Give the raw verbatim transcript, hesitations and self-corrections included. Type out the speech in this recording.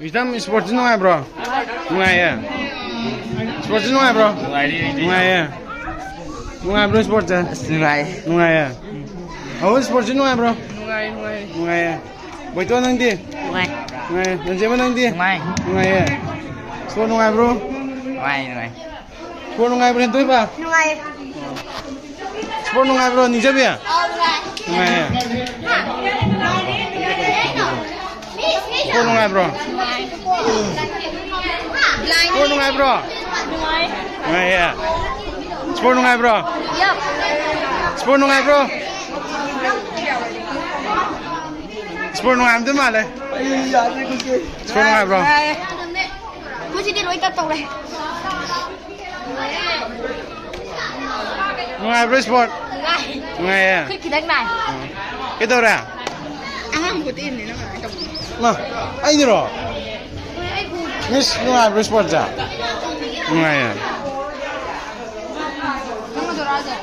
ꯏꯆꯝ, ꯏꯁꯄꯣꯔꯠꯁꯤ ꯅꯨꯡꯉꯥꯏꯕ꯭ꯔꯣ? ꯅꯨꯡꯉꯥꯏꯌꯦ꯫ ꯏꯁꯄꯣꯔꯠꯁꯤ ꯅꯨꯡꯉꯥꯏꯕ꯭ꯔꯣ? ꯅꯨꯡꯉꯥꯏꯔꯤ, ꯑꯩꯗꯤ꯫ ꯅꯨꯡꯉꯥꯏꯌꯦ꯫ ꯅꯨꯡꯉꯥꯏꯕ꯭ꯔꯣ ꯏꯁꯄꯣꯔꯠꯁꯦ? ꯑꯁ, ꯅꯨꯡꯉꯥꯏ꯫ ꯅꯨꯡꯉꯥꯏꯌꯦ꯫ ꯑꯍꯨꯝ, ꯏꯁꯄꯣꯔꯠꯁꯤ ꯅꯨꯡꯉꯥꯏꯕ꯭ꯔꯣ? ꯅꯨꯡꯉꯥꯏ, ꯅꯨꯡꯉꯥꯏ꯫ ꯅꯨꯡꯉꯥꯏꯌꯦ꯫ ꯕꯣꯏꯇꯣꯟ, ꯅꯪꯗꯤ? ꯅꯨꯡꯉꯥꯏ꯫ ꯅꯨꯡꯉꯥꯏꯌꯦ꯫ ꯂꯟꯖꯦꯟꯕ, ꯅꯪꯗꯤ? ꯅꯨꯡꯉꯥꯏ꯫ ꯅꯨꯡꯉꯥꯏꯌꯦ꯫ ꯏꯁꯄꯣꯔꯠ ꯅꯨꯡꯉꯥꯏꯕ꯭ꯔꯣ? ꯅꯨꯡꯉꯥꯏ, ꯅꯨꯡꯉꯥꯏ꯫ ꯏꯁꯄꯣꯔꯠ ꯅꯨꯡꯉꯥꯏꯕ꯭ꯔꯣ, ꯍꯦꯟꯊꯣꯏꯕ? ꯅꯨꯡꯉꯥꯏ꯫ ꯏꯁꯄꯣꯔꯠ ꯅꯨꯡꯉꯥꯏꯕ꯭ꯔꯣ, ꯅꯤꯡꯖꯕꯤ? ꯅꯨꯡꯉꯥꯏ꯫ ꯅꯨꯡꯉꯥꯏꯌꯦ꯫ ꯏꯁꯄꯣꯔꯠ ꯅꯨꯡꯉꯥꯏꯕ꯭ꯔꯣ? ꯅꯨꯡꯉꯥꯏ꯫ ꯏꯁꯄꯣꯔꯠ ꯅꯨꯡꯉꯥꯏꯕ꯭ꯔꯣ? ꯅꯨꯡꯉꯥꯏ꯫ ꯅꯨꯡꯉꯥꯏꯌꯦ꯫ ꯏꯁꯄꯣꯔꯠ ꯅꯨꯡꯉꯥꯏꯕ꯭ꯔꯣ? ꯌꯞ꯫ ꯏꯁꯄꯣꯔꯠ ꯅꯨꯡꯉꯥꯏꯕ꯭ꯔꯣ? ꯏꯁꯄꯣꯔꯠ ꯅꯨꯡꯉꯥꯏꯔꯝꯗꯣꯏ ꯃꯥꯜꯂꯦ꯫ ꯏꯁꯄꯣꯔꯠ ꯅꯨꯡꯉꯥꯏꯕ꯭ꯔꯣ? ꯅꯨꯡꯉꯥꯏ꯫ ꯑꯩꯈꯣꯏ ꯁꯤꯗꯤ ꯂꯣꯏ ꯇꯠ ꯇꯧꯔꯦ꯫ ꯅꯨꯡꯉꯥꯏꯕ꯭ꯔꯣ ꯏꯁꯄꯣꯔꯠ? ꯅꯨꯡꯉꯥꯏ꯫ ꯅꯨꯡꯉꯥꯏꯌꯦ? ꯈꯨꯠ ꯈꯤꯇꯪ ꯅꯥꯏ꯫ ꯎꯝ꯫ ꯀꯩꯗꯧꯔꯦ? ꯑꯉꯥꯡ ꯃꯍꯨꯠꯇ ꯏꯟꯅꯤ ꯅꯪ ꯀꯃꯥꯏꯅ ꯇꯧꯕꯅꯣ? ꯃꯥ, ꯑꯩꯅꯤꯔꯣ? ꯃꯤꯁ, ꯅꯨꯡꯉꯥꯏꯕ꯭ꯔꯣ ꯏꯁꯄꯣꯔꯠꯁꯦ? ꯅꯨꯡꯉꯥꯏꯌꯦ꯫ ꯅꯪ ꯑꯗꯨꯔꯣ ꯍꯥꯏꯁꯦ?